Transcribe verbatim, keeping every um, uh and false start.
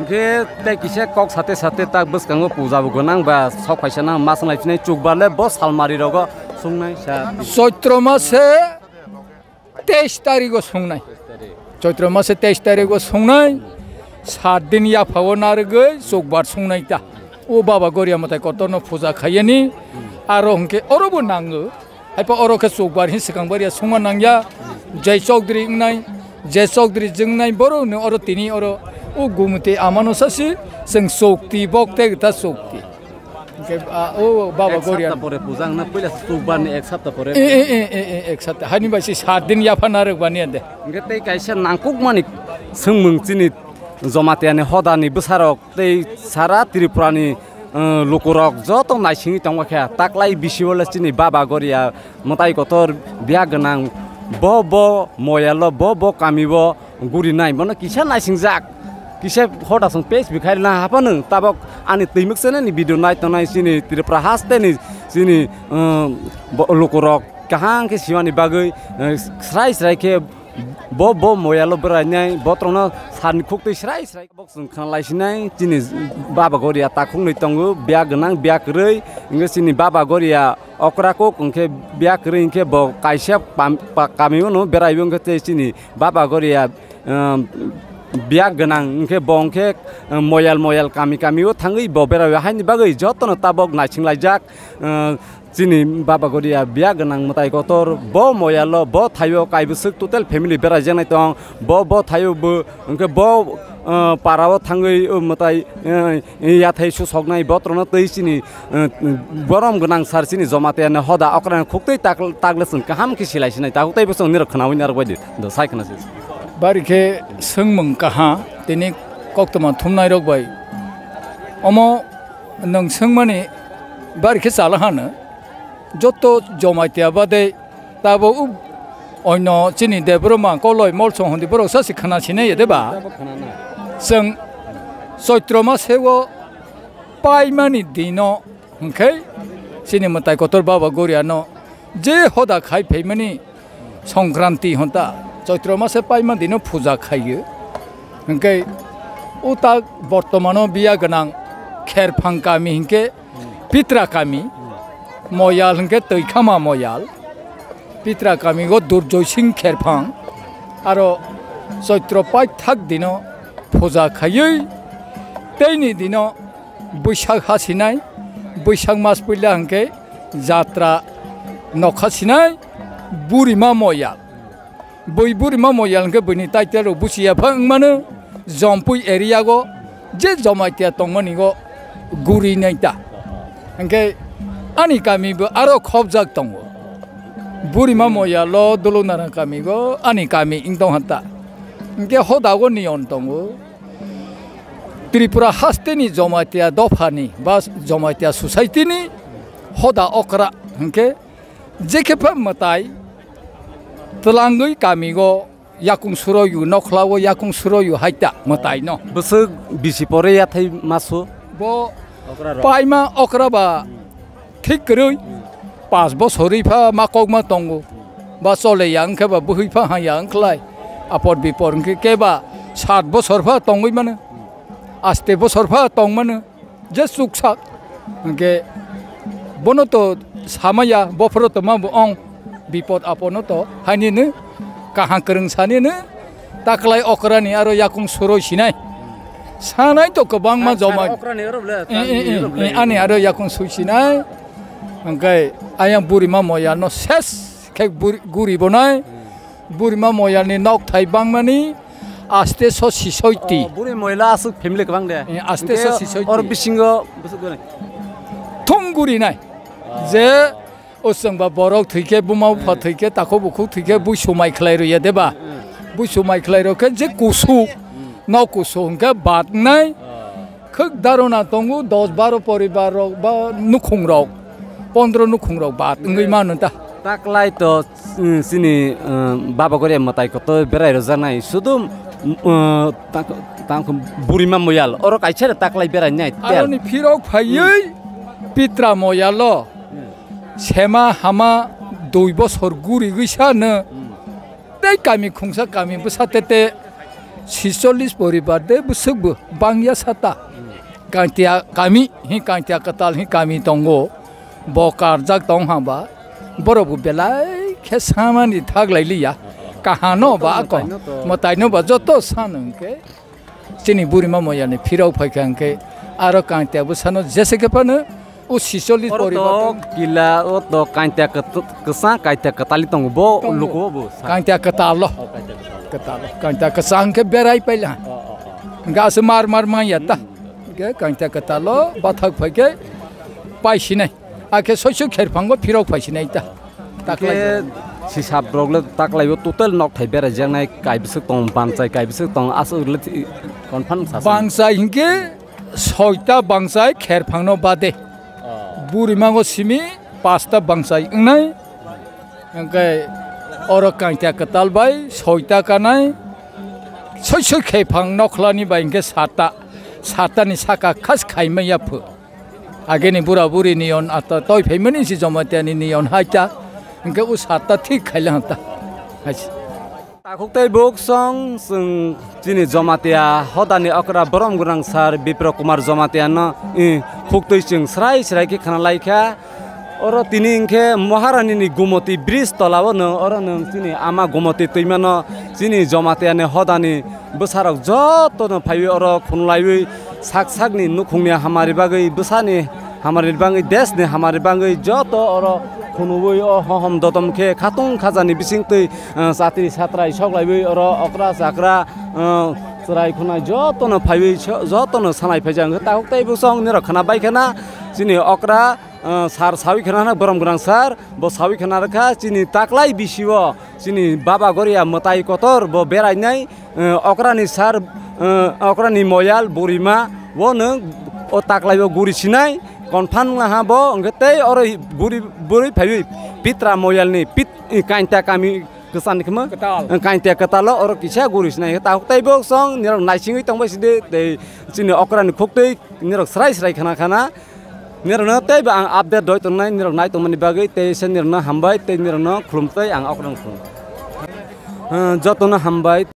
Hwnkhe tei kisa kok sate sate tak bwskango puja bo gwnang ba sok phaisa nang ma swnglai phinai chukbar le bo salmari rogo sungnai sa. Choitro mase teis tarigo sungnai. Choitro mase teis tarigo sungnai. Sat din yaphao narwgwi chukbar sungnai ta. O Baba Goria mwtai kotorno puja khaiyani. Aro hwnkhe orobo nango. Haipa oro khe chukbar hin swkang baria sungma nangya. Jai Chaudhary wngnai, Jai Chaudhary jwngnai borok no oro tini oro o Gumti amano sasi chwng chukti bok tei ta chukti. Hwnkhe, a, o Baba Ek Goria. Sapta pore puja wngna puila chukbar ni ek sapta pore. E, e, e, e, e, ek sapta. Hani bai si sat din yapha narwk bani ande. Hwnkhe tei kaisa nangkukmani swngmung chini Jamatia ni hoda ni bwsarok tei sara Tripura ni, eh, lukurok joto naisingwi tongma khe taklai bisi o le chini Baba Goria mwtai kotor biya gwnang bo bo moyalo bo bo kami o gurinai bono kisa naisingjak kisa hoda song page bikhai na haphano tabok ani twimwk channel ni video nai tongnai chini Tripura haste ni chini, eh, bo-, lukurok kaham khe simani bagwi, eh, srai srai khe bo bo moyalo bwrainai botrokno sani khuktwi srai srai. Bok chwng khna lai sinai chini Baba Goria takhuknwi tongo, biya gwnang, biya kwrwi. Hwnkhe chini Baba Goria okra kok hwnkhe biya kwrwi hwnkhe bo kaisa pam-, pa-, kami o no berai o hwnkhe tei chini Baba Goria, um, biya gwnang hwnkhe bo hwnkhe, um, moyal moyal kami kami o thangwi bo berai o haini bagwi jotono tabok naising laijak. Um, Chini Baba Goria biya gwnang mwtai kotor bo moyalo bo thaio kaibwswk total family beraijaknai tong bo bo thaio bo hwnkhe bo, uh, parao thangwi, uh, mwtai, uh, yathai susoknai botrono tei chini, uh, borom gwnang sar chini Jamatia ni hoda okrani khuktwi tak-, takle chwng kaham khe silai sinai tabuk tei bwswng nirok khnaui narwk baidi do sai khna se. Bari khe swngmung kaha tini koktwma thumnai rok bai omo nwng swngmani bari khe chala hano. Joto Jamatia bade tabo u oino chini Debbarma Koloi Molsong hondi borok sa si khna sinai ya de ba? Chwng Choitro maseo paimani dino hwnkhe chini mwtai kotor Baba Goriano je hoda khai phaimani Songkranti honta Choitro mase paima dino puja khaio. Hwnkhe o ta bortomano biya gwnang Kherphang kami hinkhe Pitra kami, Moyal hinkhe Twikhama Moyal, Pitra kami o Durjoy Singh Kherphang, aro Choitro paithak dino puja khaiwi teini dino Bwsak hasinai, Bwsak mas puila hwnkhe jatra nokha sinai Burima Moyal. Bui Burima Moyal hwnkhe buini title rok buchiya pha wngmano Jompui area go je Jamatia tongmani go guri nai ta. Hwnkhe ani kami bo aro khobjak tongo. Burima Moyal o Dulunara kami go ani kami wng tong ha ta. Hwnkhe hoda go niyon tongo. Tripura hasteni Jamatia dophani ba Jamatia society ni hoda okra hwnkhe jekhe pha mwtai twlangwi kamigo yakung suroyu, nokhlao yakung suroyu haita mwtaino. Bwswk bisi pore yathai masu? Bo okra rok. Paima okra ba thik kwrwi, pas bosor ri pha ma kokma tongo, ba chole ya wngkhe ba bwhwi pha ha ya wngkhlai, apor bipor wngkhe keba sat bosor pha tongwi mano, aste bosor pha tong mano, je chuksak hwnkhe bono to samaya, bophoro to ma bo ong bipod apono to hainino kaham kwrwng sanino. Taklai okrani aro yakung suroi sinai. Sanai to kwbangma joma. Okrani aro bwle, eh, eh, eh, ani aro yakung sui sinai. Hwnkhe ayang Burima Moyal no ses khe buri-, guri bonai. Burima Moyal ni nok thai bangmani aste so sisoiti. Oh, Buri Moyal aswk family kwbang de. Eh, aste so sisoiti. Or bisingo bwswk gwnang. Thung guri nai. Je O chwngba borok thwikhe, buma bupha thwikhe, takhuk bukhuk thwikhe, buisu mai khlai rwya deba? Buisu mai khlai rwkhe je kusu, nok kusu hwnkhe bat wngnai. Khwk darona tongo, dos baro poribar rok ba nukhung rok, pondro nukhung rok bat wngwi mano ta. Taklai to, mm, chini, mm, Baba Goria mwtai kotor berai rwjaknai, sudu, mm, uh, tak-, tangkhu Burima Moyal, oro kaisa taklai berai nai tel. Aroni phirok phaiwi Pitra Moyalo. Sema hama dui bosor gurigwi sa no. Tei kami khungsa kami bwsa tete Sicholish poribar de bwswk bo bangya sata. Kangtia kami, hi kangtia kwtal, hi kami tongo. Bo karjak tong haba. Borok bo belai khe samani thak lai liya. Kahano ba ako. Mwtaino ba joto san hwnkhe. Chini burima moyani phirok phaikha hwnkhe. Aro kangtia bwsano jese khe phano. O sicholish Oro poribar to tong. Kila, o to kainta kwt-, kwchang, kainta kwtali tongo. Bo tongo. Luku bo sa. Kainta kwtalo. O, kainta kwtalo. Kwtalo. Kainta kwchang khe berai paila. O, o, o. Hingke aswk mar mar manya ta. Hmm. Hingke kainta kwtalo bathak phaikhe paisinai. Akhe soisu kherphango phirok phaisinai ta. Taklai. Hingke sisap rok le taklai o total nok thai berai jaknai kai bwswk tong, bangchai kai bwswk tong, aswk le thi-, confirm sa. Bangchai hingke soita bangchai kherphangno bade. Oh. Burimango simi pasta bangchai wngnai. Hingke oro kainta kwtal bai soita kanai. Soi soi khephang nokhlani bai hingke sata. Satani saka khas khaimai yaphu. Ageni bura buri niyon ata toi phaimani si Jamatia ni niyon haita. Hingke o sata thik khaile hanta. Haisi. Takhuk tei buk song chwng chini Jamatia hodani okra borom gwnang sir Bipro Kumar Jamatia no, i, khuktwi chwng srai srai khe khna lai kha. Oro tini hwnkhe Maharani ni Gumoti bridge tola o nwng, oro nwng chini ama Gumoti twima no chini Jamatia ni hodani bwsarok joto no phaiwi oro khunlaiwi sak sakni nukhungni hamari bagwi bwsani hamari bangwi, desni hamari bangwi joto oro khunui o hohom dodom khe khatung khajani bisingtwi, eh, chatri satrai soklaiwi oro okra chakra, eh, chwrai khunai jotono phaiwi so-, jotono sanai phaijak. Hwnkhe takhuk tei bwsong nirok khna bai khna chini okra, eh, sir sawi khna hwnkhe borom gwnang sir, bo sawi khna rwkha chini taklai bisio chini Baba Goria mwtai kotor bo berainai, eh, okrani sar, eh, okrani moyal burima, o nwng o taklaio guri sinai, confirm wngha bo, hwnkhe tei oro guri, bwrwi phaiwi pitra moyalni pit-, eh, kainta kami kwchani kwma, kwtal. Eh, kainta kwtalo oro kisa guri sinai, takhuk tei bo song nirok naisingwi tongbai sidi, tei chini okrani khuktwi nirok srai srai khna khana, nirokno teibo ang update doi tongnai, nirok nai tongmani bagwi, tei se nirokno hambai, tei nirokno khulum tei ang okrano khulum. Eh, jotono hambai.